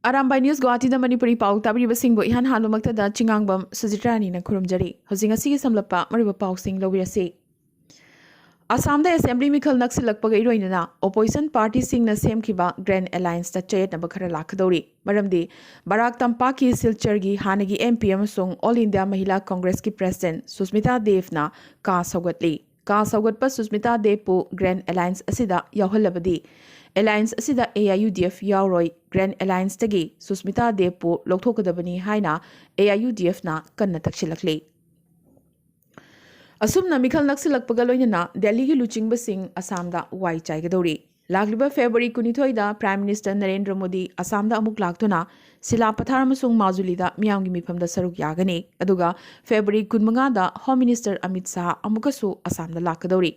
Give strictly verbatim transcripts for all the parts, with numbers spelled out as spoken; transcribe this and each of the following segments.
Arambai news ꯒꯨꯋꯥꯍꯥꯇꯤꯗ Manipuri ꯄꯥꯎ ꯇꯥꯕꯤꯔꯤꯕꯁꯤꯡꯕꯨ ꯏꯍꯥꯟ ꯍꯥꯟꯕꯃꯛꯇꯗ ꯆꯤꯡꯉꯥꯡꯕꯝ ꯁꯨꯖꯤꯇ꯭ꯔꯥꯅꯤꯅ ꯈꯨꯔꯨꯝꯖꯔꯤ꯫ ꯍꯧꯖꯤꯛ ꯉꯁꯤꯒꯤ ꯁꯝꯂꯞꯄ ꯃꯔꯨꯑꯣꯏꯕ ꯄꯥꯎꯁꯤꯡ ꯂꯧꯕꯤꯔꯁꯤ꯫ ꯑꯁꯥꯝꯗ ꯑꯦꯁꯦꯝꯕ꯭ꯂꯤ ꯃꯤꯈꯜ ꯅꯛꯁꯤꯜꯂꯛꯄꯒ ꯏꯔꯣꯏꯅꯅ ꯑꯣꯄꯣꯖꯤꯁꯟ ꯄꯥꯔꯇꯤꯁꯤꯡꯅ ꯁꯦꯝꯈꯤꯕ ꯒ꯭ꯔꯦꯟ ꯑꯦꯂꯥꯌꯟꯁꯇ ꯆꯌꯦꯠꯅꯕ ꯈꯔ ꯂꯥꯛꯀꯗꯧꯔꯤ꯫ ꯃꯔꯝꯗꯤ ꯕꯔꯥꯛ ꯇꯝꯄꯥꯛꯀꯤ ꯁꯤꯜꯆꯔꯒꯤ ꯍꯥꯟꯅꯒꯤ ꯑꯦꯝ ꯄꯤ ꯑꯃꯁꯨꯡ ꯑꯣꯜ ꯏꯟꯗꯤꯌꯥ ꯃꯍꯤꯂꯥ ꯀꯣꯡꯒ꯭ꯔꯦꯁꯀꯤ ꯄ꯭ꯔꯦꯁꯤꯗꯦꯟꯠ ꯁꯨꯁꯃꯤꯇꯥ ꯗꯦꯕꯅ ꯀꯥ ꯁꯧꯒꯠꯂꯤ꯫ ꯀꯥ ꯁꯧꯒꯠꯄ ꯁꯨꯁꯃꯤꯇꯥ ꯗꯦꯕꯄꯨ ꯒ꯭ꯔꯦꯟ ꯑꯦꯂꯥꯌꯟꯁ ꯑꯁꯤꯗ ꯌꯥꯎꯍꯜꯂꯕꯗꯤ ꯑꯦꯂꯥꯌꯟꯁ ꯑꯁꯤꯗ A I U D F ꯌꯥꯎꯔꯣꯏ꯫ ꯒ꯭ꯔꯦꯟ ꯑꯦꯂꯥꯌꯟꯁꯇꯒꯤ ꯁꯨꯁꯃꯤꯇꯥ ꯗꯦꯕꯄꯨ ꯂꯧꯊꯣꯛꯀꯗꯕꯅꯤ ꯍꯥꯏꯅ ꯑꯦ ꯑꯥꯏ ꯌꯨ ꯗꯤ ꯑꯦꯐꯅ ꯀꯟꯅ ꯇꯛꯁꯤꯜꯂꯛꯂꯤ꯫ ꯑꯁꯨꯝꯅ ꯃꯤꯈꯜ ꯅꯛꯁꯤꯜꯂꯛꯄꯒ ꯂꯣꯏꯅꯅ ꯗꯦꯜꯂꯤꯒꯤ ꯂꯨꯆꯤꯡꯕꯁꯤꯡ ꯑꯁꯥꯝꯗ ꯋꯥꯏ ꯆꯥꯏꯒꯗꯧꯔꯤ꯫ ꯂꯥꯛꯂꯤꯕ ꯐꯦꯕ꯭ꯔꯨꯋꯥꯔꯤ ꯀꯨꯟꯅꯤꯊꯣꯏꯗ ꯄ꯭ꯔꯥꯏꯝ ꯃꯤꯅꯤꯁꯇꯔ ꯅꯔꯦꯟꯗ꯭ꯔ ꯃꯣꯗꯤ ꯑꯁꯥꯝꯗ ꯑꯃꯨꯛ ꯂꯥꯛꯇꯨꯅ ꯁꯤꯂꯥ ꯄꯊꯥꯔ ꯑꯃꯁꯨꯡ ꯃꯥꯖꯨꯂꯤꯗ ꯃꯤꯌꯥꯝꯒꯤ ꯃꯤꯐꯝꯗ ꯁꯔꯨꯛ ꯌꯥꯒꯅꯤ꯫ ꯑꯗꯨꯒ ꯐꯦꯕ꯭ꯔꯨꯋꯥꯔꯤ ꯀꯨꯟꯃꯉꯥꯗ ꯍꯣꯝ ꯃꯤꯅꯤꯁꯇꯔ ꯑꯃꯤꯠ ꯁꯥꯍ ꯑꯃꯨꯛꯀꯁꯨ ꯑꯁꯥꯝꯗ ꯂꯥꯛꯀꯗꯧꯔꯤ꯫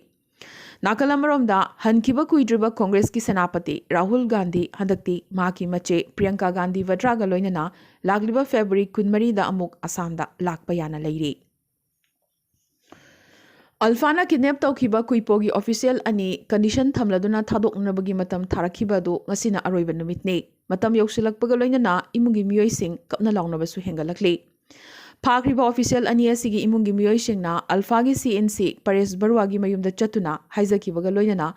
ꯅꯥꯀꯜ ꯑꯃꯔꯣꯝꯗ, ꯍꯟꯈꯤꯕ ꯀꯨꯏꯗ꯭ꯔꯤꯕ ꯀꯣꯡꯒ꯭ꯔꯦꯁꯀꯤ ꯁꯦꯅꯥꯄꯇꯤ ꯔꯥꯍꯨꯜ ꯒꯥꯟꯙꯤ ꯍꯟꯗꯛꯇꯤ ꯃꯍꯥꯛꯀꯤ ꯃꯆꯦ ꯄ꯭ꯔꯤꯌꯪꯀꯥ ꯒꯥꯟꯙꯤ ꯚꯗ꯭ꯔꯥꯒ ꯂꯣꯏꯅꯅ ꯂꯥꯛꯂꯤꯕ ꯐꯦꯕ꯭ꯔꯨꯋꯥꯔꯤ ꯀꯨꯟꯃꯔꯤꯗ ꯑꯃꯨꯛ ꯑꯁꯥꯝꯗ ꯂꯥꯛꯄ ꯌꯥꯅ ꯂꯩꯔꯤ꯫ ꯑꯜꯐꯥꯅ ꯀꯤꯗꯅꯦꯞ ꯇꯧꯈꯤꯕ ꯀꯨꯏꯄꯣꯒꯤ ꯑꯣꯐꯤꯁꯤꯌꯦꯜ ꯑꯅꯤ ꯀꯟꯗꯤꯁꯟ ꯊꯝꯂꯗꯨꯅ ꯊꯥꯗꯣꯛꯅꯅꯕꯒꯤ ꯃꯇꯝ ꯊꯥꯔꯛꯈꯤꯕ ꯑꯗꯨ ꯉꯁꯤꯅ ꯑꯔꯣꯏꯕ ꯅꯨꯃꯤꯠꯅꯤ꯫ ꯃꯇꯝ ꯌꯧꯁꯤꯜꯂꯛꯄꯒ ꯂꯣꯏꯅꯅ ꯏꯃꯨꯡꯒꯤ ꯃꯤꯑꯣꯏꯁꯤꯡ ꯀꯞꯅ ꯂꯥꯎꯅꯕꯁꯨ ꯍꯦꯟꯒꯠꯂꯛꯂꯤ꯫ ꯐꯥꯈ꯭ꯔꯤꯕ ꯑꯣꯐꯤꯁꯤꯌꯦꯜ ꯑꯅꯤ ꯑꯁꯤꯒꯤ ꯏꯃꯨꯡꯒꯤ ꯃꯤꯑꯣꯏꯁꯤꯡꯅ ꯑꯜꯐꯥꯒꯤ ꯁꯤ ꯑꯦꯟ ꯁꯤ ꯄꯔꯦꯁ ꯕꯔꯨꯋꯥꯒꯤ ꯃꯌꯨꯝꯗ ꯆꯠꯇꯨꯅ ꯍꯥꯏꯖꯈꯤꯕꯒ ꯂꯣꯏꯅꯅ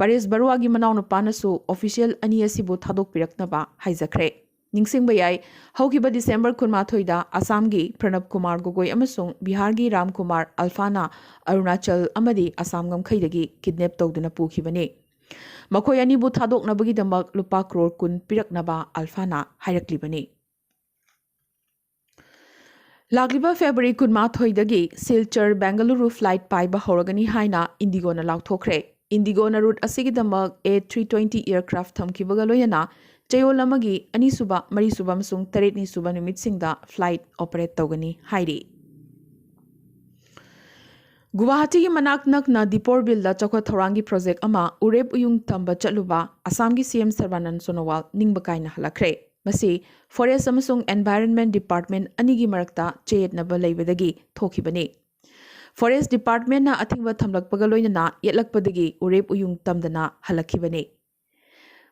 ꯄꯔꯦꯁ ꯕꯔꯨꯋꯥꯒꯤ ꯃꯅꯥꯎꯅꯨꯄꯥꯅꯁꯨ ꯑꯣꯐꯤꯁꯤꯌꯦꯜ ꯑꯅꯤ ꯑꯁꯤꯕꯨ ꯊꯥꯗꯣꯛꯄꯤꯔꯛꯅꯕ ꯍꯥꯏꯖꯈ꯭ꯔꯦ꯫ ꯅꯤꯡꯁꯤꯡꯕ ꯌꯥꯏ, ꯍꯧꯈꯤꯕ ꯗꯤꯁꯦꯝꯕꯔ ꯀꯨꯟꯃꯥꯊꯣꯏꯗ ꯑꯁꯥꯝꯒꯤ ꯄ꯭ꯔꯅꯕ ꯀꯨꯃꯥꯔ ꯒꯣꯒꯣꯏ ꯑꯃꯁꯨꯡ ꯕꯤꯍꯥꯔꯒꯤ ꯔꯥꯝ ꯀꯨꯃꯥꯔ ꯑꯜꯐꯥꯅ ꯑꯔꯨꯅꯥꯆꯜ ꯑꯃꯗꯤ ꯑꯁꯥꯝ ꯉꯝꯈꯩꯗꯒꯤ ꯀꯤꯗꯅꯦꯞ ꯇꯧꯗꯨꯅ ꯄꯨꯈꯤꯕꯅꯤ꯫ ꯃꯈꯣꯏ ꯑꯅꯤꯕꯨ ꯊꯥꯗꯣꯛꯅꯕꯒꯤꯗꯃꯛ ꯂꯨꯄꯥ ꯀ꯭ꯔꯣꯔ ꯀꯨꯟ ꯄꯤꯔꯛꯅꯕ ꯑꯜꯐꯥꯅ ꯍꯥꯏꯔꯛꯂꯤꯕꯅꯤ꯫ ꯂꯥꯛꯂꯤꯕ ꯐꯦꯕ꯭ꯔꯨꯋꯥꯔꯤ ꯀꯨꯟꯃꯥꯊꯣꯏꯗꯒꯤ ꯁꯤꯜꯆꯔ ꯕꯦꯡꯒꯂꯨꯔꯨ ꯐ꯭ꯂꯥꯏꯠ ꯄꯥꯏꯕ ꯍꯧꯔꯒꯅꯤ ꯍꯥꯏꯅ ꯏꯟꯗꯤꯒꯣꯅ ꯂꯥꯎꯊꯣꯛꯈ꯭ꯔꯦ꯫ ꯏꯟꯗꯤꯒꯣꯅ ꯔꯨꯠ ꯑꯁꯤꯒꯤꯗꯃꯛ ꯑꯦ ꯊ꯭ꯔꯤ ꯇ꯭ꯋꯦꯟꯇꯤ ꯑꯦꯌꯔꯀ꯭ꯔꯥꯐ ꯊꯝꯈꯤꯕꯒ ꯂꯣꯏꯅꯅ ꯆꯌꯣꯜ ꯑꯃꯒꯤ ꯑꯅꯤꯁꯨꯕ, ꯃꯔꯤꯁꯨꯕ ꯑꯃꯁꯨꯡ ꯇꯔꯦꯠꯅꯤꯁꯨꯕ ꯅꯨꯃꯤꯠꯁꯤꯡꯗ ꯐ꯭ꯂꯥꯏꯠ ꯑꯣꯄꯔꯦꯠ ꯇꯧꯒꯅꯤ ꯍꯥꯏꯔꯤ꯫ ꯒꯨꯋꯥꯍꯥꯇꯤꯒꯤ ꯃꯅꯥꯛ ꯅꯛꯅ ꯗꯤꯄꯣꯔ ꯕꯤꯜꯗ ꯆꯥꯎꯈꯠ ꯊꯧꯔꯥꯡꯒꯤ ꯄ꯭ꯔꯣꯖꯦꯛ ꯑꯃ ꯎꯔꯦꯞ ꯎꯌꯨꯡ ꯇꯝꯕ ꯆꯠꯂꯨꯕ ꯑꯁꯥꯝꯒꯤ ꯁꯤ ꯑꯦꯝ ꯁꯔꯕꯥꯅꯟꯗ ꯁꯣꯅꯣꯋꯥꯜ ꯅꯤꯡꯕ ꯀꯥꯏꯅ ꯍꯜꯂꯛꯈ꯭ꯔꯦ꯫ ꯃꯁꯤ ꯐꯣꯔꯦꯁ ꯑꯃꯁꯨꯡ ꯑꯦꯟꯚꯥꯏꯔꯟꯃꯦꯟꯠ ꯗꯤꯄꯥꯔꯠꯃꯦꯟꯠ ꯑꯅꯤꯒꯤ ꯃꯔꯛꯇ ꯆꯌꯦꯠꯅꯕ ꯂꯩꯕꯗꯒꯤ ꯊꯣꯛꯈꯤꯕꯅꯤ꯫ ꯐꯣꯔꯦꯁ ꯗꯤꯄꯥꯔꯠꯃꯦꯟꯠꯅ ꯑꯊꯤꯡꯕ ꯊꯝꯂꯛꯄꯒ ꯂꯣꯏꯅꯅ ꯌꯦꯠꯂꯛꯄꯗꯒꯤ ꯎꯔꯦꯞ ꯎꯌꯨꯡ ꯇꯝꯗꯅ ꯍꯜꯂꯛꯈꯤꯕꯅꯤ꯫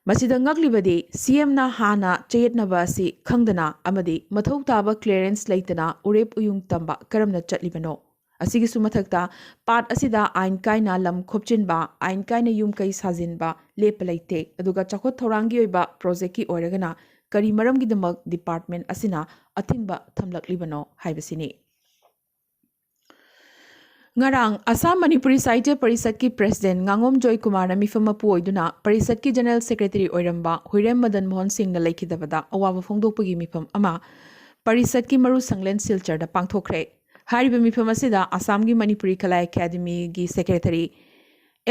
ꯃꯁꯤꯗ ꯉꯛꯂꯤꯕꯗꯤ ꯁꯤꯑꯦꯝꯅ ꯍꯥꯟꯅ ꯆꯌꯦꯠꯅꯕ ꯑꯁꯤ ꯈꯪꯗꯅ ꯑꯃꯗꯤ ꯃꯊꯧ ꯇꯥꯕ ꯀ꯭ꯂꯤꯌꯔꯦꯟꯁ ꯂꯩꯇꯅ ꯎꯔꯦꯞ ꯎꯌꯨꯡ ꯇꯝꯕ ꯀꯔꯝꯅ ꯆꯠꯂꯤꯕꯅꯣ? ꯑꯁꯤꯒꯤꯁꯨ ꯃꯊꯛꯇ ꯄꯥꯠ ꯑꯁꯤꯗ ꯑꯥꯏꯟ ꯀꯥꯏꯅ ꯂꯝ ꯈꯣꯞꯆꯤꯟꯕ, ꯑꯥꯏꯟ ꯀꯥꯏꯅ ꯌꯨꯝ ꯀꯩ ꯁꯥꯖꯤꯟꯕ ꯂꯦꯞꯄ ꯂꯩꯇꯦ, ꯑꯗꯨꯒ ꯆꯥꯎꯈꯠ ꯊꯧꯔꯥꯡꯒꯤ ꯑꯣꯏꯕ ꯄ꯭ꯔꯣꯖꯦꯛꯀꯤ ꯑꯣꯏꯔꯒꯅ ꯀꯔꯤ ꯃꯔꯝꯒꯤꯗꯃꯛ ꯗꯤꯄꯥꯔꯠꯃꯦꯟ ꯑꯁꯤꯅ ꯑꯊꯤꯡꯕ ꯊꯝꯂꯛꯂꯤꯕꯅꯣ ꯍꯥꯏꯕꯁꯤꯅꯤ꯫ ꯉꯔꯥꯡ ꯑꯁꯥꯝ ꯃꯅꯤꯄꯨꯔꯤ ꯁꯥꯍꯤꯇ꯭ꯌ ꯄꯔꯤꯁꯠꯀꯤ ꯄ꯭ꯔꯦꯁꯤꯗꯦꯟ ꯉꯥꯉꯣꯝ ꯖꯣꯏ ꯀꯨꯃꯥꯔꯅ ꯃꯤꯐꯝ ꯃꯄꯨ ꯑꯣꯏꯗꯨꯅ ꯄꯔꯤꯁꯠꯀꯤ ꯖꯦꯅꯔꯦꯜ ꯁꯦꯀ꯭ꯔꯦꯇꯔꯤ ꯑꯣꯏꯔꯝꯕ ꯍꯨꯏꯔꯦꯝ ꯃꯗꯟ ꯃꯣꯍꯟ ꯁꯤꯡꯅ ꯂꯩꯈꯤꯗꯕꯗ ꯑꯋꯥꯕ ꯐꯣꯡꯗꯣꯛꯄꯒꯤ ꯃꯤꯐꯝ ꯑꯃ ꯄꯔꯤꯁꯠꯀꯤ ꯃꯔꯨ ꯁꯪꯂꯦꯟ ꯁꯤꯜꯆꯔꯗ ꯄꯥꯡꯊꯣꯛꯈ꯭ꯔꯦ꯫ ꯍꯥꯏꯔꯤꯕ ꯃꯤꯐꯝ ꯑꯁꯤꯗ ꯑꯁꯥꯝꯒꯤ ꯃꯅꯤꯄꯨꯔꯤ ꯀꯂꯥ ꯑꯦꯀꯥꯗꯃꯤꯒꯤ ꯁꯦꯀ꯭ꯔꯦꯇꯔꯤ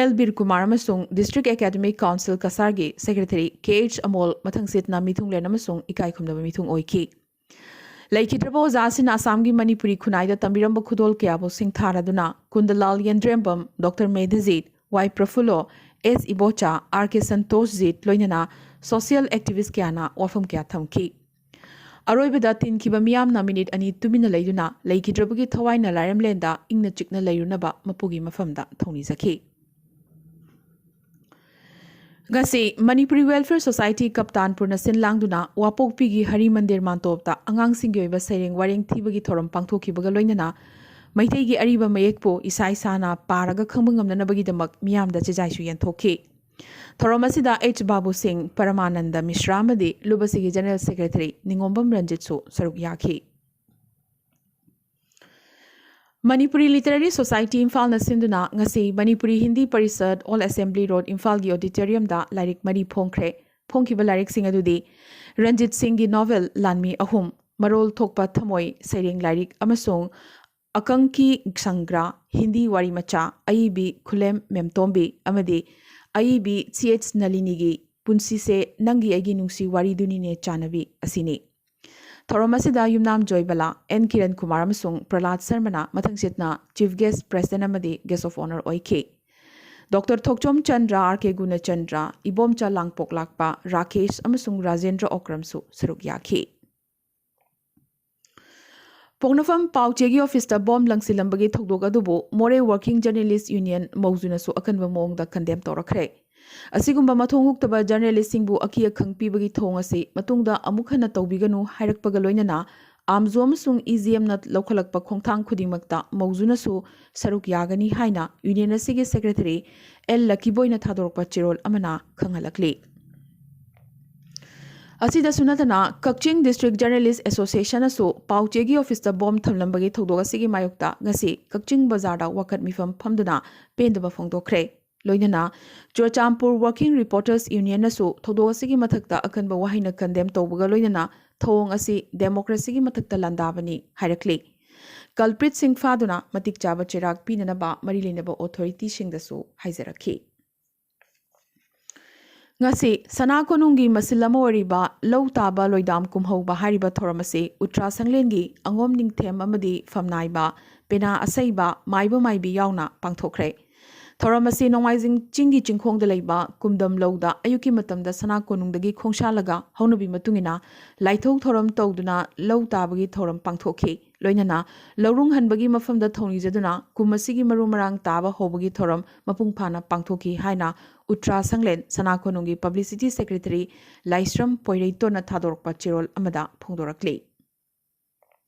ꯑꯦꯜ ꯕꯤꯔ ꯀꯨꯃꯥꯔ ꯑꯃꯁꯨꯡ ꯗꯤꯁꯇ꯭ꯔꯤꯛ ꯑꯦꯀꯥꯗꯃꯤꯛ ꯀꯥꯎꯟꯁꯤꯜ ꯀꯁꯥꯔꯒꯤ ꯁꯦꯀ꯭ꯔꯦꯇꯔꯤ ꯀꯦ ꯑꯩꯆ ꯑꯃꯣꯜ ꯃꯊꯪꯁꯤꯠꯅ ꯃꯤꯊꯨꯡꯂꯦꯟ ꯑꯃꯁꯨꯡ ꯏꯀꯥꯏ ꯈꯨꯝꯅꯕ ꯃꯤꯊꯨꯡ ꯑꯣꯏꯈꯤ꯫ ꯂꯩꯈꯤꯗ꯭ꯔꯕ ꯑꯣꯖꯥꯁꯤꯡꯅ ꯑꯁꯥꯝꯒꯤ ꯃꯅꯤꯄꯨꯔꯤ ꯈꯨꯟꯅꯥꯏꯗ ꯇꯝꯕꯤꯔꯝꯕ ꯈꯨꯗꯣꯜ ꯀꯌꯥꯕꯨ ꯁꯤꯡꯊꯥꯔꯗꯨꯅ ꯀꯨꯟꯗꯂꯥꯜ ꯌꯦꯟꯗ꯭ꯔꯦꯝꯕꯝ, ꯗꯣꯛꯇꯔ ꯃꯦꯙꯖꯤꯠ, ꯋꯥꯏ ꯄ꯭ꯔꯐꯨꯜꯂꯣ, ꯑꯦꯁ ꯏꯕꯣꯆꯥ, ꯑꯥꯔ ꯀꯦ ꯁꯟꯇꯣꯁꯖꯤꯠ ꯂꯣꯏꯅꯅ ꯁꯣꯁꯤꯌꯦꯜ ꯑꯦꯛꯇꯤꯚꯤꯁ꯭ꯠ ꯀꯌꯥꯅ ꯋꯥꯐꯝ ꯀꯌꯥ ꯊꯝꯈꯤ꯫ ꯑꯔꯣꯏꯕꯗ ꯇꯤꯟꯈꯤꯕ ꯃꯤꯌꯥꯝꯅ ꯃꯤꯅꯤꯠ ꯑꯅꯤ ꯇꯨꯃꯤꯟꯅ ꯂꯩꯗꯨꯅ ꯂꯩꯈꯤꯗ꯭ꯔꯕꯒꯤ ꯊꯋꯥꯏꯅ ꯂꯥꯏꯔꯦꯝꯂꯦꯟꯗ ꯏꯪꯅ ꯆꯤꯛꯅ ꯂꯩꯔꯨꯅꯕ ꯃꯄꯨꯒꯤ ꯃꯐꯝꯗ ꯊꯧꯅꯤꯖꯈꯤ꯫ ꯉꯁꯤ ꯃꯅꯤꯄꯨꯔꯤ ꯋꯦꯜꯐꯤꯌꯔ ꯁꯣꯁꯥꯏꯇꯤ ꯀꯞꯇꯥꯟꯄꯨꯔꯅ ꯁꯤꯟ ꯂꯥꯡꯗꯨꯅ ꯋꯥꯄꯣꯛꯄꯤꯒꯤ ꯍꯔꯤ ꯃꯟꯗꯤꯔ ꯃꯥꯟꯇꯣꯞꯇ ꯑꯉꯥꯡꯁꯤꯡꯒꯤ ꯑꯣꯏꯕ ꯁꯩꯔꯦꯡ ꯋꯥꯔꯦꯡ ꯊꯤꯕꯒꯤ ꯊꯧꯔꯝ ꯄꯥꯡꯊꯣꯛꯈꯤꯕꯒ ꯂꯣꯏꯅꯅ ꯃꯩꯇꯩꯒꯤ ꯑꯔꯤꯕ ꯃꯌꯦꯛꯄꯨ ꯏꯁꯥ ꯏꯁꯥꯅ ꯄꯥꯔꯒ ꯈꯪꯕ ꯉꯝꯅꯅꯕꯒꯤꯗꯃꯛ ꯃꯤꯌꯥꯝꯗ ꯆꯤꯖꯥꯏꯁꯨ ꯌꯦꯟꯊꯣꯛꯈꯤ꯫ ꯊꯧꯔꯝ ꯑꯁꯤꯗ ꯑꯩꯆ ꯕꯥꯕꯨ ꯁꯤꯡ, ꯄꯔꯃꯥꯅꯟꯗ ꯃꯤꯁ꯭ꯔꯥ ꯑꯃꯗꯤ ꯂꯨꯕꯁꯤꯒꯤ ꯖꯦꯅꯔꯦꯜ ꯁꯦꯀ꯭ꯔꯦꯇꯔꯤ ꯅꯤꯉꯣꯝꯕꯝ ꯔꯟꯖꯤꯠꯁꯨ ꯁꯔꯨꯛ ꯌꯥꯈꯤ꯫ ꯃꯅꯤꯄꯨꯔꯤ ꯂꯤꯇꯔꯦꯔꯤ ꯁꯣꯁꯥꯏꯇꯤ ꯏꯝꯐꯥꯜꯅ ꯁꯤꯟꯗꯨꯅ ꯉꯁꯤ Manipuri Hindi Parishad, all assembly road, ꯏꯝꯐꯥꯜꯒꯤ ꯑꯣꯗꯤꯇꯣꯔꯤꯌꯝꯗ ꯂꯥꯏꯔꯤꯛ ꯃꯔꯤ ꯐꯣꯡꯈ꯭ꯔꯦ꯫ ꯐꯣꯡꯈꯤꯕ ꯂꯥꯏꯔꯤꯛꯁꯤꯡ ꯑꯗꯨꯗꯤ ꯔꯟꯖꯤꯠ ꯁꯤꯡꯒꯤ ꯅꯣꯚꯦꯜ ꯂꯥꯟꯃꯤ ꯑꯍꯨꯝ, ꯃꯔꯣꯜ ꯊꯣꯛꯄ ꯊꯃꯣꯏ ꯁꯩꯔꯦꯡ ꯂꯥꯏꯔꯤꯛ ꯑꯃꯁꯨꯡ ꯑꯀꯪꯀꯤ ꯁꯪꯒ꯭ꯔꯥ, ꯍꯤꯟꯗꯤ ꯋꯥꯔꯤ ꯃꯆꯥ, ꯑꯏꯕꯤ ꯈꯨꯂꯦꯝ ꯃꯦꯝꯇꯣꯝꯕꯤ ꯑꯃꯗꯤ ꯑꯏꯕꯤ ꯁꯤ ꯑꯩꯆ ꯅꯂꯤꯅꯤꯒꯤ ꯄꯨꯟꯁꯤꯁꯦ ꯅꯪꯒꯤ ꯑꯩꯒꯤ ꯅꯨꯡꯁꯤ ꯋꯥꯔꯤꯗꯨꯅꯤꯅꯦ ꯆꯥꯟꯅꯕꯤ ꯑꯁꯤꯅꯤ꯫ ꯊꯧꯔꯝ ꯑꯁꯤꯗ ꯌꯨꯝꯅꯥꯝ ꯖꯣꯏꯕꯂꯥ, ꯑꯦꯟ ꯀꯤꯔꯟ ꯀꯨꯃꯥꯔ ꯑꯃꯁꯨꯡ ꯄ꯭ꯔꯍꯂꯥꯗ ꯁꯔꯃꯅ ꯃꯊꯪꯁꯤꯠꯅ ꯆꯤꯐ ꯒꯦꯁ꯭ꯠ, ꯄ꯭ꯔꯦꯁꯤꯗꯦꯟꯠ ꯑꯃꯗꯤ ꯒꯦꯁ꯭ꯠ ꯑꯣꯐ ꯑꯣꯅꯔ ꯑꯣꯏꯈꯤ꯫ ꯗꯣꯛꯇꯔ ꯊꯣꯛꯆꯣꯝ ꯆꯟꯗ꯭ꯔ, ꯑꯥꯔ ꯀꯦ ꯒꯨꯅꯆꯟꯗ꯭ꯔ, ꯏꯕꯣꯝꯆꯥ ꯂꯥꯡꯄꯣꯛꯂꯥꯛꯄ, ꯔꯥꯀꯦꯁ ꯑꯃꯁꯨꯡ ꯔꯥꯖꯦꯟꯗ꯭ꯔ ꯑꯣꯀ꯭ꯔꯝꯁꯨ ꯁꯔꯨꯛ ꯌꯥꯈꯤ꯫ ꯄꯣꯛꯅꯐꯝ ꯄꯥꯎꯆꯦꯒꯤ ꯑꯣꯐꯤꯁꯇ ꯕꯣꯝ ꯂꯪꯁꯤꯜꯂꯝꯕꯒꯤ ꯊꯧꯗꯣꯛ ꯑꯗꯨꯕꯨ ꯃꯣꯔꯦ ꯋꯥꯔꯀꯤꯡ ꯖꯔꯅꯦꯂꯤꯁ꯭ꯠ ꯌꯨꯅꯤꯌꯟ, ꯃꯧꯖꯨꯅꯁꯨ ꯑꯀꯟꯕ ꯃꯑꯣꯡꯗ ꯀꯟꯗꯦꯝ ꯇꯧꯔꯛꯈ꯭ꯔꯦ꯫ ꯑꯁꯤꯒꯨꯝꯕ ꯃꯊꯣꯡ ꯍꯨꯛꯇꯕ ꯖꯔꯅꯦꯂꯤꯁꯁꯤꯡꯕꯨ ꯑꯈꯤ ꯑꯈꯪ ꯄꯤꯕꯒꯤ ꯊꯧꯑꯣꯡ ꯑꯁꯤ ꯃꯇꯨꯡꯗ ꯑꯃꯨꯛ ꯍꯟꯅ ꯇꯧꯕꯤꯒꯅꯨ ꯍꯥꯏꯔꯛꯄꯒ ꯂꯣꯏꯅꯅ, ꯑꯥꯝꯖꯣ ꯑꯃꯁꯨꯡ ꯏ ꯖꯤ ꯑꯦꯝꯅ ꯂꯧꯈꯠꯂꯛꯄ ꯈꯣꯡꯊꯥꯡ ꯈꯨꯗꯤꯡꯃꯛꯇ ꯃꯧꯖꯨꯅꯁꯨ ꯁꯔꯨꯛ ꯌꯥꯒꯅꯤ ꯍꯥꯏꯅ ꯌꯨꯅꯤꯌꯟ ꯑꯁꯤꯒꯤ ꯁꯦꯀ꯭ꯔꯦꯇꯔꯤ ꯑꯦꯜ ꯂꯀꯤꯕꯣꯏꯅ ꯊꯥꯗꯣꯔꯛꯄ ꯆꯦꯔꯣꯜ ꯑꯃꯅ ꯈꯪꯍꯜꯂꯛꯂꯤ꯫ ꯑꯁꯤꯗꯁꯨ ꯅꯠꯇꯅ, ꯀꯛꯆꯤꯡ ꯗꯤꯁꯇ꯭ꯔꯤꯛ ꯖꯔꯅꯦꯂꯤꯁ ꯑꯦꯁꯣꯁꯤꯌꯦꯁꯟꯅꯁꯨ ꯄꯥꯎꯆꯦꯒꯤ ꯑꯣꯐꯤꯁꯇ ꯕꯣꯝ ꯊꯝꯂꯝꯕꯒꯤ ꯊꯧꯗꯣꯛ ꯑꯁꯤꯒꯤ ꯃꯥꯌꯣꯛꯇ ꯉꯁꯤ ꯀꯛꯆꯤꯡ ꯕꯖꯥꯔꯗ ꯋꯥꯀꯠ ꯃꯤꯐꯝ ꯐꯝꯗꯨꯅ ꯄꯦꯟꯗꯕ ꯐꯣꯡꯗꯣꯛꯈ꯭ꯔꯦ꯫ ꯂꯣꯏꯅꯅ ꯆꯨꯔꯆꯥꯟꯄꯨꯔ ꯋꯥꯔꯀꯤꯡ ꯔꯤꯄꯣꯔꯇꯔꯁ ꯌꯨꯅꯤꯌꯟꯅꯁꯨ ꯊꯧꯗꯣꯛ ꯑꯁꯤꯒꯤ ꯃꯊꯛꯇ ꯑꯀꯟꯕ ꯋꯥꯍꯩꯅ ꯀꯟꯗꯦꯝ ꯇꯧꯕꯒ ꯂꯣꯏꯅꯅ ꯊꯧꯑꯣꯡ ꯑꯁꯤ ꯗꯦꯃꯣꯀ꯭ꯔꯦꯁꯤꯒꯤ ꯃꯊꯛꯇ ꯂꯥꯟꯗꯥꯕꯅꯤ ꯍꯥꯏꯔꯛꯂꯤ꯫ ꯀꯜꯄ꯭ꯔꯤꯠꯁꯤꯡ ꯐꯥꯗꯨꯅ ꯃꯇꯤꯛ ꯆꯥꯕ ꯆꯩꯔꯥꯛ ꯄꯤꯅꯅꯕ ꯃꯔꯤ ꯂꯩꯅꯕ ꯑꯣꯊꯣꯔꯤꯇꯤꯁꯤꯡꯗꯁꯨ ꯍꯥꯏꯖꯔꯛꯈꯤ꯫ ꯉꯁꯤ ꯁꯅꯥ ꯀꯣꯅꯨꯡꯒꯤ ꯃꯁꯤꯜ ꯑꯃ ꯑꯣꯏꯔꯤꯕ ꯂꯧ ꯇꯥꯕ ꯂꯣꯏꯗꯥꯝ ꯀꯨꯝꯍꯧꯕ ꯍꯥꯏꯔꯤꯕ ꯊꯧꯔꯝ ꯑꯁꯤ ꯎꯇ꯭ꯔꯥ ꯁꯪꯂꯦꯟꯒꯤ ꯑꯉꯣꯝ ꯅꯤꯡꯊꯦꯝ ꯑꯃꯗꯤ ꯐꯝꯅꯥꯏꯕ, ꯄꯦꯅꯥ ꯑꯁꯩꯕ, ꯃꯥꯏꯕ ꯃꯥꯏꯕꯤ ꯌꯥꯎꯅ ꯄꯥꯡꯊꯣꯛꯈ꯭ꯔꯦ꯫ ꯊꯧꯔꯝ ꯑꯁꯤ ꯅꯣꯡꯃꯥꯏꯖꯤꯡ ꯆꯤꯡꯒꯤ ꯆꯤꯡꯈꯣꯡꯗ ꯂꯩꯕ ꯀꯨꯝꯗꯝ ꯂꯧꯗ ꯑꯌꯨꯛꯀꯤ ꯃꯇꯝꯗ ꯁꯅꯥ ꯀꯣꯅꯨꯡꯗꯒꯤ ꯈꯣꯡꯁꯥꯜꯂꯒ ꯍꯧꯅꯕꯤ ꯃꯇꯨꯡ ꯏꯟꯅ ꯂꯥꯏꯊꯧ ꯊꯧꯔꯝ ꯇꯧꯗꯨꯅ ꯂꯧ ꯇꯥꯕꯒꯤ ꯊꯧꯔꯝ ꯄꯥꯡꯊꯣꯛꯈꯤ꯫ ꯂꯣꯏꯅꯅ ꯂꯧꯔꯨꯡ ꯍꯟꯕꯒꯤ ꯃꯐꯝꯗ ꯊꯧꯅꯤꯖꯗꯨꯅ ꯀꯨꯝ ꯑꯁꯤꯒꯤ ꯃꯔꯨ ꯃꯔꯥꯡ ꯇꯥꯕ ꯍꯧꯕꯒꯤ ꯊꯧꯔꯝ ꯃꯄꯨꯡ ꯐꯥꯅ ꯄꯥꯡꯊꯣꯛꯈꯤ ꯍꯥꯏꯅ ꯎꯇ꯭ꯔꯥ ꯁꯪꯂꯦꯟ ꯁꯅꯥ ꯀꯣꯅꯨꯡꯒꯤ ꯄꯕ꯭ꯂꯤꯁꯤꯇꯤ ꯁꯦꯀ꯭ꯔꯦꯇꯔꯤ ꯂꯥꯏꯁ꯭ꯔꯝ ꯄꯣꯏꯔꯩꯇꯣꯟꯅ ꯊꯥꯗꯣꯔꯛꯄ ꯆꯦꯔꯣꯜ ꯑꯃꯗ ꯐꯣꯡꯗꯣꯔꯛꯂꯤ꯫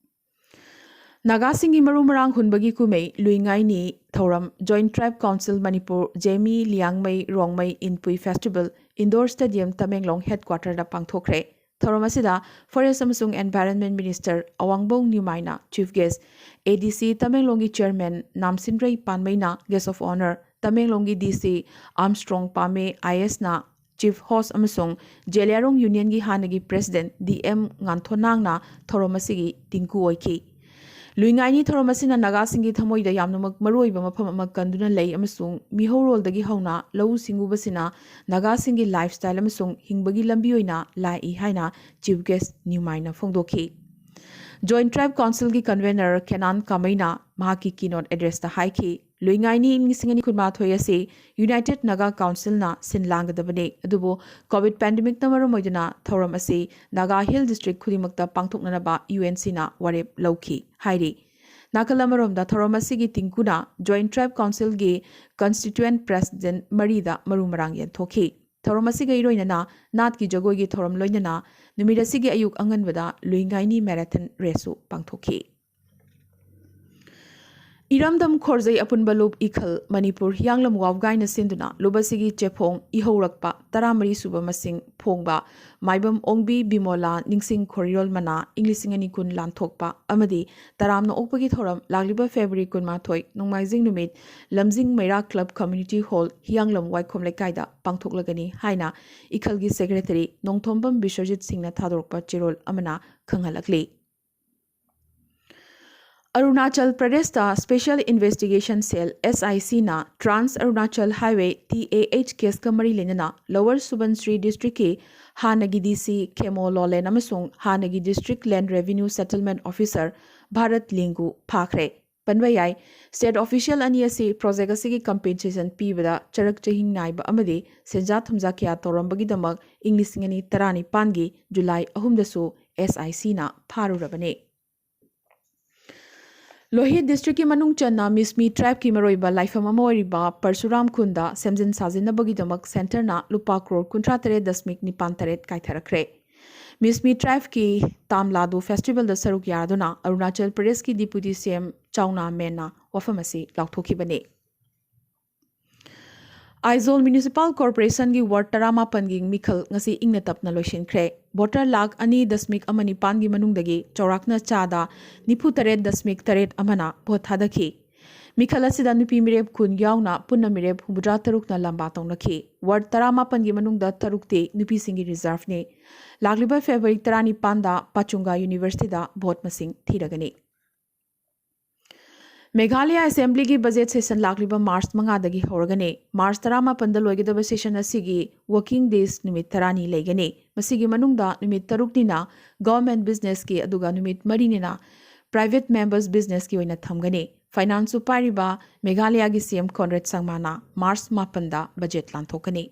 ꯅꯥꯒꯥꯁꯤꯡꯒꯤ ꯃꯔꯨ ꯃꯔꯥꯡ ꯍꯨꯟꯕꯒꯤ ꯀꯨꯝꯍꯩ ꯂꯨꯏꯉꯥꯏꯅꯤ ꯊꯧꯔꯝ Joint Tribe Council Manipur, ꯖꯦꯃꯤ, Liangmai, Rongmei, Inpui Festival, Indoor Stadium, Tamenglong headquarterꯗ ꯄꯥꯡꯊꯣꯛꯈ꯭ꯔꯦ꯫ ꯊꯧꯔꯝ ꯑꯁꯤꯗ Forest ꯑꯃꯁꯨꯡ Environment Minister ꯑꯋꯥꯡꯕꯧ ꯅ꯭ꯌꯨꯃꯥꯏꯅ Chief Guest, A D C ꯇꯃꯦꯡꯂꯣꯡꯒꯤ Chairman ꯅꯥꯝꯁꯤꯟꯔꯩ ꯄꯥꯟꯃꯩꯅ Guest of Honour, ꯇꯃꯦꯡꯂꯣꯡꯒꯤ D C Armstrong Pame I A S ꯅ Chief Host ꯑꯃꯁꯨꯡ ꯖꯦꯂꯤꯌꯥꯡꯔꯣꯡ Unionꯒꯤ ꯍꯥꯟꯅꯒꯤ President D M ꯉꯥꯟꯊꯣꯅꯥꯡꯅ ꯊꯧꯔꯝ ꯑꯁꯤꯒꯤ ꯇꯤꯡꯀꯨ ꯑꯣꯏꯈꯤ꯫ ꯂꯨꯏꯉꯥꯏꯅꯤ ꯊꯧꯔꯝ ꯑꯁꯤꯅ ꯅꯥꯒꯥꯁꯤꯡꯒꯤ ꯊꯃꯣꯏꯗ ꯌꯥꯝꯅꯃꯛ ꯃꯔꯨꯑꯣꯏꯕ ꯃꯐꯝ ꯑꯃ ꯀꯟꯗꯨꯅ ꯂꯩ ꯑꯃꯁꯨꯡ ꯃꯤꯍꯧꯔꯣꯜꯗꯒꯤ ꯍꯧꯅ ꯂꯧꯎ ꯁꯤꯡꯎꯕꯁꯤꯅ ꯅꯥꯒꯥꯁꯤꯡꯒꯤ lifestyle ꯑꯃꯁꯨꯡ ꯍꯤꯡꯕꯒꯤ ꯂꯝꯕꯤ ꯑꯣꯏꯅ ꯂꯥꯛꯏ ꯍꯥꯏꯅ Chief Guest ꯅ꯭ꯌꯨꯃꯥꯏꯅ ꯐꯣꯡꯗꯣꯛꯈꯤ꯫ Joint Tribe Councilꯒꯤ convener ꯈꯦꯅꯥꯟ ꯀꯥꯃꯩꯅ ꯃꯍꯥꯛꯀꯤ keynote addressꯇ ꯍꯥꯏꯈꯤ, ꯂꯨꯏꯉꯥꯏꯅꯤ ꯂꯤꯁꯤꯡ ꯑꯅꯤ ꯀꯨꯟꯃꯥꯊꯣꯏ ꯑꯁꯤ United Naga Councilꯅ ꯁꯤꯟ ꯂꯥꯡꯒꯗꯕꯅꯤ, ꯑꯗꯨꯕꯨ COVID pandemicꯅ ꯃꯔꯝ ꯑꯣꯏꯗꯨꯅ ꯊꯧꯔꯝ ꯑꯁꯤ ꯅꯥꯒꯥ Hill District ꯈꯨꯗꯤꯡꯃꯛꯇ ꯄꯥꯡꯊꯣꯛꯅꯅꯕ UNCꯅ ꯋꯥꯔꯦꯞ ꯂꯧꯈꯤ ꯍꯥꯏꯔꯤ꯫ ꯅꯥꯀꯜ ꯑꯃꯔꯣꯝꯗ ꯊꯧꯔꯝ ꯑꯁꯤꯒꯤ ꯇꯤꯡꯀꯨꯅ Joint Tribe Councilꯒꯤ Constituent President ꯃꯔꯤꯗ ꯃꯔꯨ ꯃꯔꯥꯡ ꯌꯦꯟꯊꯣꯛꯈꯤ꯫ ꯊꯧꯔꯝ ꯑꯁꯤꯒ ꯏꯔꯣꯏꯅꯅ ꯅꯥꯠꯀꯤ ꯖꯒꯣꯏꯒꯤ ꯊꯧꯔꯝ ꯂꯣꯏꯅꯅ ꯅꯨꯃꯤꯠ ꯑꯁꯤꯒꯤ ꯑꯌꯨꯛ ꯑꯉꯟꯕꯗ ꯂꯨꯏꯉꯥꯏꯅꯤ marathon raceꯁꯨ ꯄꯥꯡꯊꯣꯛꯈꯤ꯫ ꯏꯔꯝꯗꯝ ꯈꯣꯔꯖꯩ ꯑꯄꯨꯟꯕ ꯂꯨꯞ ꯏꯈꯜ ꯃꯅꯤꯄꯨꯔ ꯍꯤꯌꯥꯡꯂꯝ ꯋꯥꯕꯒꯥꯏꯅ ꯁꯤꯟꯗꯨꯅ ꯂꯨꯞ ꯑꯁꯤꯒꯤ ꯆꯦꯐꯣꯡ ꯏꯍꯧꯔꯛꯄ ꯇꯔꯥꯃꯔꯤ ꯁꯨꯕ ꯃꯁꯤꯡ ꯐꯣꯡꯕ ꯃꯥꯏꯕꯝ ꯑꯣꯡꯕꯤ ꯕꯤꯃꯣꯂꯥ ꯅꯤꯡꯁꯤꯡ ꯈꯣꯔꯤꯔꯣꯜ ꯃꯅꯥ ꯏꯪ ꯂꯤꯁꯤꯡ ꯑꯅꯤ ꯀꯨꯟ ꯂꯥꯟꯊꯣꯛꯄ ꯑꯃꯗꯤ ꯇꯔꯥꯝꯅ ꯑꯣꯛꯄꯒꯤ ꯊꯧꯔꯝ ꯂꯥꯛꯂꯤꯕ February ꯀꯨꯟꯃꯥꯊꯣꯏ ꯅꯣꯡꯃꯥꯏꯖꯤꯡ ꯅꯨꯃꯤꯠ ꯂꯝꯖꯤꯡ ꯃꯩꯔꯥ Club Community Hall ꯍꯤꯌꯥꯡꯂꯝ ꯋꯥꯏꯈꯣꯝ ꯂꯩꯀꯥꯏꯗ ꯄꯥꯡꯊꯣꯛꯂꯒꯅꯤ ꯍꯥꯏꯅ ꯏꯈꯜꯒꯤ Secretary ꯅꯣꯡꯊꯣꯝꯕꯝ ꯕꯤꯁ꯭ꯋꯖꯤꯠ ꯁꯤꯡꯅ ꯊꯥꯗꯣꯔꯛꯄ ꯆꯦꯔꯣꯜ ꯑꯃꯅ ꯈꯪꯍꯜꯂꯛꯂꯤ꯫ ꯑꯔꯨꯅꯥꯆꯜ ꯄ꯭ꯔꯗꯦꯁꯇ Special Investigation Cell, SICꯅ Trans Arunachal Highway, TAH caseꯀ ꯃꯔꯤ ꯂꯩꯅꯅ Lower Subansiri Districtꯀꯤ ꯍꯥꯟꯅꯒꯤ DC ꯈꯦꯃꯣ ꯂꯣꯂꯦꯟ ꯑꯃꯁꯨꯡ ꯍꯥꯟꯅꯒꯤ District Land Revenue Settlement Officer Bharat ꯂꯤꯡꯒꯨ ꯐꯥꯈ꯭ꯔꯦ꯫ ꯄꯟꯕ ꯌꯥꯏ, state official ꯑꯅꯤ ꯑꯁꯤ project ꯑꯁꯤꯒꯤ compensation ꯄꯤꯕꯗ ꯆꯔꯛ ꯆꯍꯤꯡ ꯅꯥꯏꯕ ꯑꯃꯗꯤ ꯁꯦꯟꯖꯥ ꯊꯨꯝꯖꯥ ꯀꯌꯥ ꯇꯧꯔꯝꯕꯒꯤꯗꯃꯛ ꯏꯪ ꯂꯤꯁꯤꯡ ꯑꯅꯤ ꯇꯔꯥꯅꯤꯄꯥꯟꯒꯤ July ꯑꯍꯨꯝꯗꯁꯨ SICꯅ ꯐꯥꯔꯨꯔꯕꯅꯤ꯫ ꯂꯣꯍꯤꯠ districtꯀꯤ ꯃꯅꯨꯡ ꯆꯟꯅ ꯃꯤꯁꯃꯤ tribeꯀꯤ ꯃꯔꯨꯑꯣꯏꯕ ꯂꯥꯏꯐꯝ ꯑꯃ ꯑꯣꯏꯔꯤꯕ ꯄꯔꯁꯨꯔꯥꯝ ꯈꯨꯟꯗ ꯁꯦꯝꯖꯤꯟ ꯁꯥꯖꯤꯟꯅꯕꯒꯤꯗꯃꯛ centreꯅ ꯂꯨꯄꯥ ꯀ꯭ꯔꯣꯔ ꯀꯨꯟꯊ꯭ꯔꯥ ꯇꯔꯦꯠ ꯗꯁꯃꯤꯛ ꯅꯤꯄꯥꯟ ꯇꯔꯦꯠ ꯀꯥꯏꯊꯔꯛꯈ꯭ꯔꯦ꯫ ꯃꯤꯁꯃꯤ tribeꯀꯤ ꯇꯥꯝꯂꯥꯗꯨ festivalꯗ ꯁꯔꯨꯛ ꯌꯥꯗꯨꯅ ꯑꯔꯨꯅꯥꯆꯜ ꯄ꯭ꯔꯗꯦꯁꯀꯤ Deputy CM ꯆꯥꯎꯅꯥ ꯃꯦꯟꯅ ꯋꯥꯐꯝ ꯑꯁꯤ ꯂꯥꯎꯊꯣꯛꯈꯤꯕꯅꯤ꯫ ꯑꯥꯏꯖꯣꯜ Municipal Corporationꯒꯤ ward ꯇꯔꯥꯃꯥꯄꯟꯒꯤ ꯃꯤꯈꯜ ꯉꯁꯤ ꯏꯪꯅ ꯇꯞꯅ ꯂꯣꯏꯁꯤꯟꯈ꯭ꯔꯦ꯫ Voter ꯂꯥꯈ ꯑꯅꯤ ꯗꯁꯃꯤꯛ ꯑꯃ ꯅꯤꯄꯥꯟꯒꯤ ꯃꯅꯨꯡꯗꯒꯤ ꯆꯥꯎꯔꯥꯛꯅ ꯆꯥꯗ ꯅꯤꯐꯨ ꯇꯔꯦꯠ ꯗꯁꯃꯤꯛ ꯇꯔꯦꯠ ꯑꯃꯅ vote ꯊꯥꯗꯈꯤ꯫ ꯃꯤꯈꯜ ꯑꯁꯤꯗ ꯅꯨꯄꯤ ꯃꯤꯔꯦꯞ ꯀꯨꯟ ꯌꯥꯎꯅ ꯄꯨꯟꯅ ꯃꯤꯔꯦꯞ ꯍꯨꯝꯐꯨꯇꯔꯥ ꯇꯔꯨꯛꯅ ꯂꯝꯕꯥ ꯇꯧꯅꯈꯤ꯫ Ward ꯇꯔꯥꯃꯥꯄꯟꯒꯤ ꯃꯅꯨꯡꯗ ꯇꯔꯨꯛꯇꯤ ꯅꯨꯄꯤꯁꯤꯡꯒꯤ reserveꯅꯤ꯫ ꯂꯥꯛꯂꯤꯕ February ꯇꯔꯥꯅꯤꯄꯥꯟꯗ ꯄꯥꯆꯨꯡꯒꯥ Universityꯗ vote ꯃꯁꯤꯡ ꯊꯤꯔꯒꯅꯤ꯫ ꯃꯦꯘꯥꯂꯌꯥ Assemblyꯒꯤ budget session ꯂꯥꯛꯂꯤꯕ March ꯃꯉꯥꯗꯒꯤ ꯍꯧꯔꯒꯅꯤ꯫ March ꯇꯔꯥꯃꯥꯄꯟꯗ ꯂꯣꯏꯒꯗꯕ session ꯑꯁꯤꯒꯤ working days ꯅꯨꯃꯤꯠ ꯇꯔꯥꯅꯤ ꯂꯩꯒꯅꯤ꯫ ꯃꯁꯤꯒꯤ ꯃꯅꯨꯡꯗ ꯅꯨꯃꯤꯠ ꯇꯔꯨꯛꯅꯤꯅ government businessꯀꯤ, ꯑꯗꯨꯒ ꯅꯨꯃꯤꯠ ꯃꯔꯤꯅꯤꯅ private members businessꯀꯤ ꯑꯣꯏꯅ ꯊꯝꯒꯅꯤ꯫ Financeꯁꯨ ꯄꯥꯏꯔꯤꯕ ꯃꯦꯘꯥꯂꯌꯥꯒꯤ CM Conrad ꯁꯪꯃꯥꯅ March ꯃꯥꯄꯟꯗ budget ꯂꯥꯟꯊꯣꯛꯀꯅꯤ꯫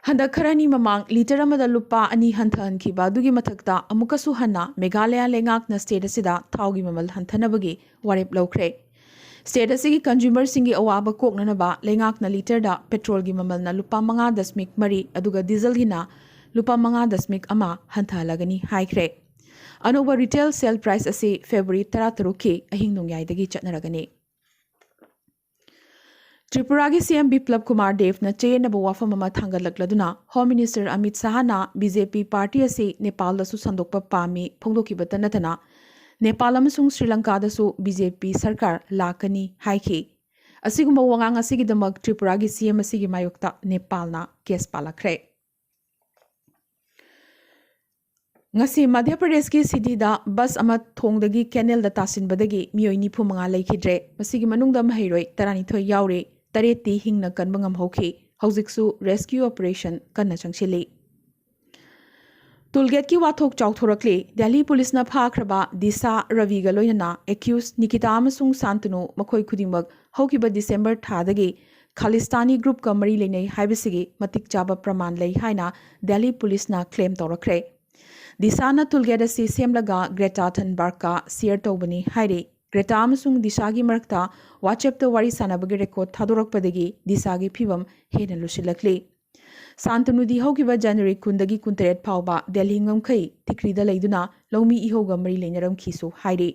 ꯍꯟꯗꯛ ꯈꯔꯅꯤ ꯃꯃꯥꯡ ꯂꯤꯇꯔ ꯑꯃꯗ ꯂꯨꯄꯥ ꯑꯅꯤ ꯍꯟꯊꯍꯟꯈꯤꯕ ꯑꯗꯨꯒꯤ ꯃꯊꯛꯇ ꯑꯃꯨꯛꯀꯁꯨ ꯍꯟꯅ ꯃꯦꯘꯥꯂꯌꯥ ꯂꯩꯉꯥꯛꯅ ꯁ꯭ꯇꯦꯠ ꯑꯁꯤꯗ ꯊꯥꯎꯒꯤ ꯃꯃꯜ ꯍꯟꯊꯅꯕꯒꯤ ꯋꯥꯔꯦꯞ ꯂꯧꯈ꯭ꯔꯦ꯫ ꯁ꯭ꯇꯦꯠ ꯑꯁꯤꯒꯤ ꯀꯟꯖꯨꯃꯔꯁꯤꯡꯒꯤ ꯑꯋꯥꯕ ꯀꯣꯛꯅꯅꯕ ꯂꯩꯉꯥꯛꯅ ꯂꯤꯇꯔꯗ ꯄꯦꯇ꯭ꯔꯣꯜꯒꯤ ꯃꯃꯜꯅ ꯂꯨꯄꯥ ꯃꯉꯥ ꯗꯁꯃꯤꯛ ꯃꯔꯤ ꯑꯗꯨꯒ ꯗꯤꯖꯜꯒꯤꯅ ꯂꯨꯄꯥ ꯃꯉꯥ ꯗꯁꯃꯤꯛ ꯑꯃ ꯍꯟꯊꯍꯜꯂꯒꯅꯤ ꯍꯥꯏꯈ꯭ꯔꯦ꯫ ꯑꯅꯧꯕ ꯔꯤꯇꯦꯜ ꯁꯦꯜ ꯄ꯭ꯔꯥꯏꯁ ꯑꯁꯤ ꯐꯦꯕ꯭ꯔꯨꯋꯥꯔꯤ ꯇꯔꯥꯇꯔꯨꯛꯀꯤ ꯑꯍꯤꯡ ꯅꯣꯡꯌꯥꯏꯗꯒꯤ ꯆꯠꯅꯔꯒꯅꯤ꯫ ꯇ꯭ꯔꯤꯄꯨꯔꯥꯒꯤ ꯁꯤ ꯑꯦꯝ ꯕꯤꯄ꯭ꯂꯕ ꯀꯨꯃꯥꯔ ꯗꯦꯕꯅ ꯆꯌꯦꯠꯅꯕ ꯋꯥꯐꯝ ꯑꯃ ꯊꯥꯡꯒꯠꯂꯛꯂꯗꯨꯅ ꯍꯣꯝ ꯃꯤꯅꯤꯁꯇꯔ ꯑꯃꯤꯠ ꯁꯍꯥꯅ ꯕꯤ ꯖꯦ ꯄꯤ ꯄꯥꯔꯇꯤ ꯑꯁꯤ ꯅꯦꯄꯥꯜꯗꯁꯨ ꯁꯟꯗꯣꯛꯄ ꯄꯥꯝꯃꯤ ꯐꯣꯡꯗꯣꯛꯈꯤꯕꯇ ꯅꯠꯇꯅ ꯅꯦꯄꯥꯜ ꯑꯃꯁꯨꯡ ꯁ꯭ꯔꯤ ꯂꯪꯀꯥꯗꯁꯨ ꯕꯤ ꯖꯦ ꯄꯤ ꯁꯔꯀꯥꯔ ꯂꯥꯛꯀꯅꯤ ꯍꯥꯏꯈꯤ꯫ ꯑꯁꯤꯒꯨꯝꯕ ꯋꯥꯉꯥꯡ ꯑꯁꯤꯒꯤꯗꯃꯛ ꯇ꯭ꯔꯤꯄꯨꯔꯥꯒꯤ ꯁꯤ ꯑꯦꯝ ꯑꯁꯤꯒꯤ ꯃꯥꯌꯣꯛꯇ ꯅꯦꯄꯥꯜꯅ ꯀꯦꯁ ꯄꯥꯜꯂꯛꯈ꯭ꯔꯦ꯫ ꯉꯁꯤ ꯃꯙ꯭ꯌ ꯄ꯭ꯔꯗꯦꯁꯀꯤ ꯁꯤꯗꯤꯗ ꯕꯁ ꯑꯃ ꯊꯣꯡꯗꯒꯤ ꯀꯦꯅꯦꯜꯗ ꯇꯥꯁꯤꯟꯕꯗꯒꯤ ꯃꯤꯑꯣꯏ ꯅꯤꯐꯨ ꯃꯉꯥ ꯂꯩꯈꯤꯗ꯭ꯔꯦ꯫ ꯃꯁꯤꯒꯤ ꯃꯅꯨꯡꯗ ꯃꯍꯩꯔꯣꯏ ꯇꯔꯥꯅꯤꯊꯣꯏ ꯌꯥꯎꯔꯤ꯫ ꯇꯔꯦꯠꯇꯤ ꯍꯤꯡꯅ ꯀꯟꯕ ꯉꯝꯍꯧꯈꯤ꯫ ꯍꯧꯖꯤꯛꯁꯨ ꯔꯦꯁꯀ꯭ꯌꯨ ꯑꯣꯄꯔꯦꯁꯟ ꯀꯟꯅ ꯆꯪꯁꯤꯜꯂꯤ꯫ ꯇꯨꯜꯒꯦꯠꯀꯤ ꯋꯥꯊꯣꯛ ꯆꯥꯎꯊꯣꯔꯛꯂꯤ꯫ ꯗꯦꯜꯂꯤ ꯄꯨꯂꯤꯁꯅ ꯐꯥꯈ꯭ꯔꯕ ꯗꯤꯁꯥ ꯔꯕꯤꯒ ꯂꯣꯏꯅꯅ ꯑꯦꯀ꯭ꯌꯨꯁ ꯅꯤꯀꯤꯇꯥ ꯑꯃꯁꯨꯡ ꯁꯥꯟꯇꯅꯨ ꯃꯈꯣꯏ ꯈꯨꯗꯤꯡꯃꯛ ꯍꯧꯈꯤꯕ ꯗꯤꯁꯦꯝꯕꯔ ꯊꯥꯗꯒꯤ ꯈꯥꯂꯤꯁꯇꯥꯅꯤ ꯒ꯭ꯔꯨꯞꯀ ꯃꯔꯤ ꯂꯩꯅꯩ ꯍꯥꯏꯕꯁꯤꯒꯤ ꯃꯇꯤꯛ ꯆꯥꯕ ꯄ꯭ꯔꯃꯥꯟ ꯂꯩ ꯍꯥꯏꯅ ꯗꯦꯜꯂꯤ ꯄꯨꯂꯤꯁꯅ ꯀ꯭ꯂꯦꯝ ꯇꯧꯔꯛꯈ꯭ꯔꯦ꯫ ꯗꯤꯁꯥꯅ ꯇꯨꯜꯒꯦꯠ ꯑꯁꯤ ꯁꯦꯝꯂꯒ ꯒ꯭ꯔꯦꯇꯥ ꯊꯟꯕꯥꯔꯛꯀ ꯁꯤꯌꯔ ꯇꯧꯕꯅꯤ ꯍꯥꯏꯔꯤ꯫ ꯒ꯭ꯔꯦꯇꯥ ꯑꯃꯁꯨꯡ ꯗꯤꯁꯥꯒꯤ ꯃꯔꯛꯇ WhatsApp-ꯇ ꯋꯥꯔꯤ ꯁꯥꯟꯅꯕꯒꯤ ꯔꯦꯀꯣꯔꯗ ꯊꯥꯗꯣꯔꯛꯄꯗꯒꯤ ꯗꯤꯁꯥꯒꯤ ꯐꯤꯚꯝ ꯍꯦꯟꯅ ꯂꯨꯁꯤꯜꯂꯛꯂꯤ꯫ ꯁꯥꯟꯇꯅꯨꯗꯤ ꯍꯧꯈꯤꯕ ꯖꯅꯋꯥꯔꯤ ꯀꯨꯟꯗꯒꯤ ꯀꯨꯟꯇꯔꯦꯠ ꯐꯥꯎꯕ ꯗꯦꯜꯂꯤ ꯉꯝꯈꯩ ꯊꯤꯀ꯭ꯔꯤꯗ ꯂꯩꯗꯨꯅ ꯂꯧꯃꯤ ꯏꯍꯧꯒ ꯃꯔꯤ ꯂꯩꯅꯔꯝꯈꯤꯁꯨ ꯍꯥꯏꯔꯤ꯫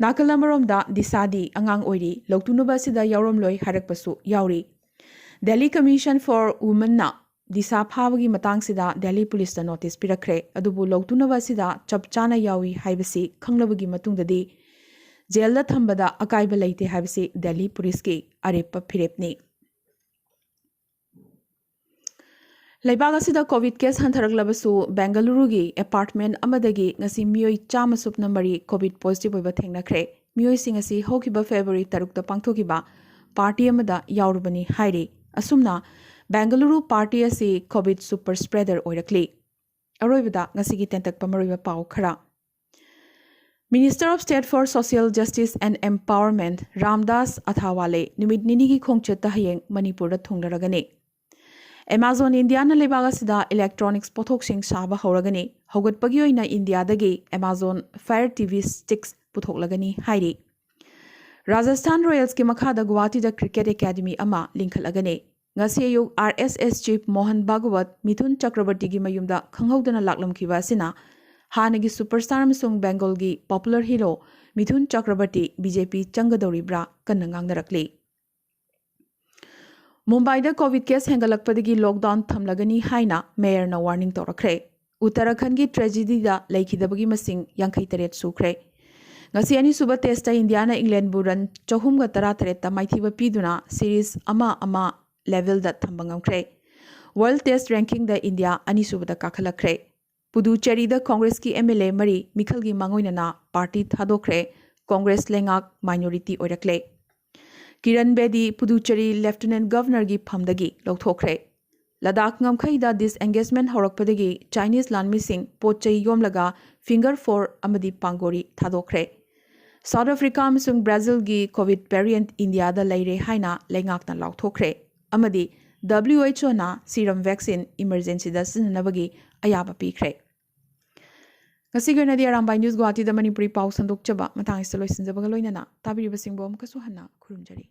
ꯅꯥꯀꯜ ꯑꯃꯔꯣꯝꯗ ꯗꯤꯁꯥꯗꯤ ꯑꯉꯥꯡ ꯑꯣꯏꯔꯤ, ꯂꯧꯇꯨꯅꯕ ꯑꯁꯤꯗ ꯌꯥꯎꯔꯝꯂꯣꯏ ꯍꯥꯏꯔꯛꯄꯁꯨ ꯌꯥꯎꯔꯤ꯫ ꯗꯦꯜꯂꯤ ꯀꯃꯤꯁꯟ ꯐꯣꯔ ꯋꯨꯃꯟꯅ ꯗꯤꯁꯥ ꯐꯥꯕꯒꯤ ꯃꯇꯥꯡꯁꯤꯗ ꯗꯦꯜꯂꯤ ꯄꯨꯂꯤꯁꯇ ꯅꯣꯇꯤꯁ ꯄꯤꯔꯛꯈ꯭ꯔꯦ, ꯑꯗꯨꯕꯨ ꯂꯧꯇꯨꯅꯕ ꯑꯁꯤꯗ ꯆꯞ ꯆꯥꯅ ꯌꯥꯎꯏ ꯍꯥꯏꯕꯁꯤ ꯈꯪꯂꯕꯒꯤ ꯃꯇꯨꯡꯗꯗꯤ ꯖꯦꯜꯗ ꯊꯝꯕꯗ ꯑꯀꯥꯏꯕ ꯂꯩꯇꯦ ꯍꯥꯏꯕꯁꯤ ꯗꯦꯜꯂꯤ ꯄꯨꯂꯤꯁꯀꯤ ꯑꯔꯦꯞꯄ ꯐꯤꯔꯦꯞꯅꯤ꯫ ꯂꯩꯕꯥꯛ ꯑꯁꯤꯗ ꯀꯣꯚꯤꯗ ꯀꯦꯁ ꯍꯟꯊꯔꯛꯂꯕꯁꯨ, ꯕꯦꯡꯒꯂꯨꯔꯨꯒꯤ ꯑꯦꯄꯥꯔꯠꯃꯦꯟ ꯑꯃꯗꯒꯤ ꯉꯁꯤ ꯃꯤꯑꯣꯏ ꯆꯥꯝꯃ ꯁꯨꯞꯅ ꯃꯔꯤ ꯀꯣꯚꯤꯗ ꯄꯣꯖꯤꯇꯤꯚ ꯑꯣꯏꯕ ꯊꯦꯡꯅꯈ꯭ꯔꯦ꯫ ꯃꯤꯑꯣꯏꯁꯤꯡ ꯑꯁꯤ ꯍꯧꯈꯤꯕ ꯐꯦꯕ꯭ꯔꯨꯋꯥꯔꯤ ꯇꯔꯨꯛꯇ ꯄꯥꯡꯊꯣꯛꯈꯤꯕ ꯄꯥꯔꯇꯤ ꯑꯃꯗ ꯌꯥꯎꯔꯨꯕꯅꯤ ꯍꯥꯏꯔꯤ꯫ ꯑꯁꯨꯝꯅ ꯕꯦꯡꯒꯂꯨꯔꯨ ꯄꯥꯔꯇꯤ ꯑꯁꯤ ꯀꯣꯚꯤꯗ ꯁꯨꯄꯔ ꯁ꯭ꯄ꯭ꯔꯦꯗꯔ ꯑꯣꯏꯔꯛꯂꯤ꯫ ꯑꯔꯣꯏꯕꯗ ꯉꯁꯤꯒꯤ ꯇꯦꯟꯇꯛꯄ ꯃꯔꯨꯑꯣꯏꯕ ꯄꯥꯎ ꯈꯔ꯫ Minister of State for Social Justice and Empowerment Ramdas ꯑꯊꯥꯋꯥꯂꯦ ꯅꯨꯃꯤꯠ ꯅꯤꯅꯤꯒꯤ ꯈꯣꯡꯆꯠꯇ ꯍꯌꯦꯡ ꯃꯅꯤꯄꯨꯔꯗ ꯊꯨꯡꯂꯔꯒꯅꯤ꯫ ꯑꯦꯃꯥꯖꯣꯟ ꯏꯟꯗꯤꯌꯥꯅ ꯂꯩꯕꯥꯛ ꯑꯁꯤꯗ ꯏꯂꯦꯛꯇ꯭ꯔꯣꯅꯤꯛꯁ ꯄꯣꯠꯊꯣꯛꯁꯤꯡ ꯁꯥꯕ ꯍꯧꯔꯒꯅꯤ꯫ ꯍꯧꯒꯠꯄꯒꯤ ꯑꯣꯏꯅ ꯏꯟꯗꯤꯌꯥꯗꯒꯤ Amazon fire T V sticks ꯄꯨꯊꯣꯛꯂꯒꯅꯤ ꯍꯥꯏꯔꯤ꯫ ꯔꯥꯖꯁꯊꯥꯟ ꯔꯣꯌꯦꯜꯁꯀꯤ ꯃꯈꯥꯗ ꯒꯨꯋꯥꯍꯥꯇꯤꯗ ꯀ꯭ꯔꯤꯀꯦꯠ ꯑꯦꯀꯥꯗꯃꯤ ꯑꯃ ꯂꯤꯡꯈꯠꯂꯒꯅꯤ꯫ ꯉꯁꯤ ꯑꯌꯨꯛ ꯑꯥꯔ ꯑꯦꯁ ꯑꯦꯁ ꯆꯤꯐ ꯃꯣꯍꯟ ꯚꯥꯒꯋꯠ ꯃꯤꯊꯨꯟ ꯆꯀ꯭ꯔꯕꯔꯇꯤꯒꯤ ꯃꯌꯨꯝꯗ ꯈꯪꯍꯧꯗꯅ ꯂꯥꯛꯂꯝꯈꯤꯕ ꯑꯁꯤꯅ ꯍꯥꯟꯅꯒꯤ ꯁꯨꯄꯔꯁ꯭ꯇꯥꯔ ꯑꯃꯁꯨꯡ ꯕꯦꯡꯒꯣꯜꯒꯤ ꯄꯣꯄꯨꯂꯔ ꯍꯤꯔꯣ ꯃꯤꯊꯨꯟ ꯆꯀ꯭ꯔꯕꯔꯇꯤ ꯕꯤ ꯖꯦ ꯄꯤ ꯆꯪꯒꯗꯧꯔꯤꯕ꯭ꯔꯥ ꯀꯟꯅ ꯉꯥꯡꯅꯔꯛꯂꯤ꯫ ꯃꯨꯝꯕꯥꯏꯗ ꯀꯣꯚꯤꯗ ꯀꯦꯁ ꯍꯦꯟꯒꯠꯂꯛꯄꯗꯒꯤ ꯂꯣꯛꯗꯥꯎꯟ ꯊꯝꯂꯒꯅꯤ ꯍꯥꯏꯅ ꯃꯦꯌꯔꯅ ꯋꯥꯔꯅꯤꯡ ꯇꯧꯔꯛꯈ꯭ꯔꯦ꯫ ꯎꯠꯇꯔꯥꯈꯟꯒꯤ ꯇ꯭ꯔꯦꯖꯤꯗꯤꯗ ꯂꯩꯈꯤꯗꯕꯒꯤ ꯃꯁꯤꯡ ꯌꯥꯡꯈꯩ ꯇꯔꯦꯠ ꯁꯨꯈ꯭ꯔꯦ꯫ ꯉꯁꯤ ꯑꯅꯤꯁꯨꯕ ꯇꯦꯁꯇ ꯏꯟꯗꯤꯌꯥꯅ ꯏꯪꯂꯦꯟꯕꯨ ꯔꯟ ꯆꯍꯨꯝꯒ ꯇꯔꯥ ꯇꯔꯦꯠꯇ ꯃꯥꯏꯊꯤꯕ ꯄꯤꯗꯨꯅ ꯁꯤꯔꯤꯖ ꯑꯃ ꯑꯃ ꯂꯦꯚꯦꯜꯗ ꯊꯝꯕ ꯉꯝꯈ꯭ꯔꯦ꯫ ꯋꯥꯔꯜꯗ ꯇꯦꯁ ꯔꯦꯡꯀꯤꯡꯗ ꯏꯟꯗꯤꯌꯥ ꯑꯅꯤꯁꯨꯕꯗ ꯀꯥꯈꯠꯂꯛꯈ꯭ꯔꯦ꯫ ꯄꯨꯗꯨꯆꯦꯔꯤꯗ ꯀꯣꯡꯒ꯭ꯔꯦꯁꯀꯤ ꯑꯦꯝ ꯑꯦꯜ ꯑꯦ ꯃꯔꯤ ꯃꯤꯈꯜꯒꯤ ꯃꯥꯡꯑꯣꯏꯅꯅ ꯄꯥꯔꯇꯤ ꯊꯥꯗꯣꯛꯈ꯭ꯔꯦ꯫ ꯀꯣꯡꯒ꯭ꯔꯦꯁ ꯂꯩꯉꯥꯛ ꯃꯥꯏꯅꯣꯔꯤꯇꯤ ꯑꯣꯏꯔꯛꯂꯦ꯫ ꯀꯤꯔꯟ ꯕꯦꯗꯤ ꯄꯨꯗꯨꯆꯦꯔꯤ ꯂꯦꯐꯇꯤꯅꯦꯟꯠ ꯒꯚꯔꯅꯔꯒꯤ ꯐꯝꯗꯒꯤ ꯂꯧꯊꯣꯛꯈ꯭ꯔꯦ꯫ ꯂꯗꯥꯈ ꯉꯝꯈꯩꯗ ꯗꯤꯁꯑꯦꯡꯒꯦꯖꯃꯦꯟꯠ ꯍꯧꯔꯛꯄꯗꯒꯤ ꯆꯥꯏꯅꯤꯁ ꯂꯥꯟꯃꯤꯁꯤꯡ ꯄꯣꯠ ꯆꯩ ꯌꯣꯝꯂꯒ ꯐꯤꯡꯒꯔ ꯐꯣꯔ ꯑꯃꯗꯤ ꯄꯥꯡꯒꯣꯔꯤ ꯊꯥꯗꯣꯛꯈ꯭ꯔꯦ꯫ ꯁꯥꯎꯠ ꯑꯐ꯭ꯔꯤꯀꯥ ꯑꯃꯁꯨꯡ ꯕ꯭ꯔꯥꯖꯤꯜꯒꯤ ꯀꯣꯚꯤꯗ ꯚꯦꯔꯤꯌꯦꯟꯠ ꯏꯟꯗꯤꯌꯥꯗ ꯂꯩꯔꯦ ꯍꯥꯏꯅ ꯂꯩꯉꯥꯛꯅ ꯂꯥꯎꯊꯣꯛꯈ꯭ꯔꯦ ꯑꯃꯗꯤ ꯗꯕ꯭ꯂꯤꯌꯨ ꯑꯩꯆ ꯑꯣꯅ ꯁꯤꯔꯝ ꯚꯦꯛꯁꯤꯟ ꯏꯃꯔꯖꯦꯟꯁꯤꯗ ꯁꯤꯖꯤꯟꯅꯅꯕꯒꯤ ꯑꯌꯥꯕ ꯄꯤꯈ꯭ꯔꯦ꯫ ꯉꯁꯤꯒꯤ ꯑꯣꯏꯅꯗꯤ ꯑꯔꯥꯝꯕꯥꯏ ꯅ꯭ꯌꯨꯁ ꯒꯨꯋꯥꯍꯥꯇꯤꯗ ꯃꯅꯤꯄꯨꯔꯤ ꯄꯥꯎ ꯁꯟꯗꯣꯛꯆꯕ ꯃꯇꯥꯡ ꯑꯁꯤꯗ ꯂꯣꯏꯁꯤꯟꯖꯕꯒ ꯂꯣꯏꯅꯅ ꯇꯥꯕꯤꯔꯤꯕꯁꯤꯡꯕꯨ ꯑꯃꯨꯛꯀꯁꯨ ꯍꯟꯅ ꯈꯨꯔꯨꯝꯖꯔꯤ꯫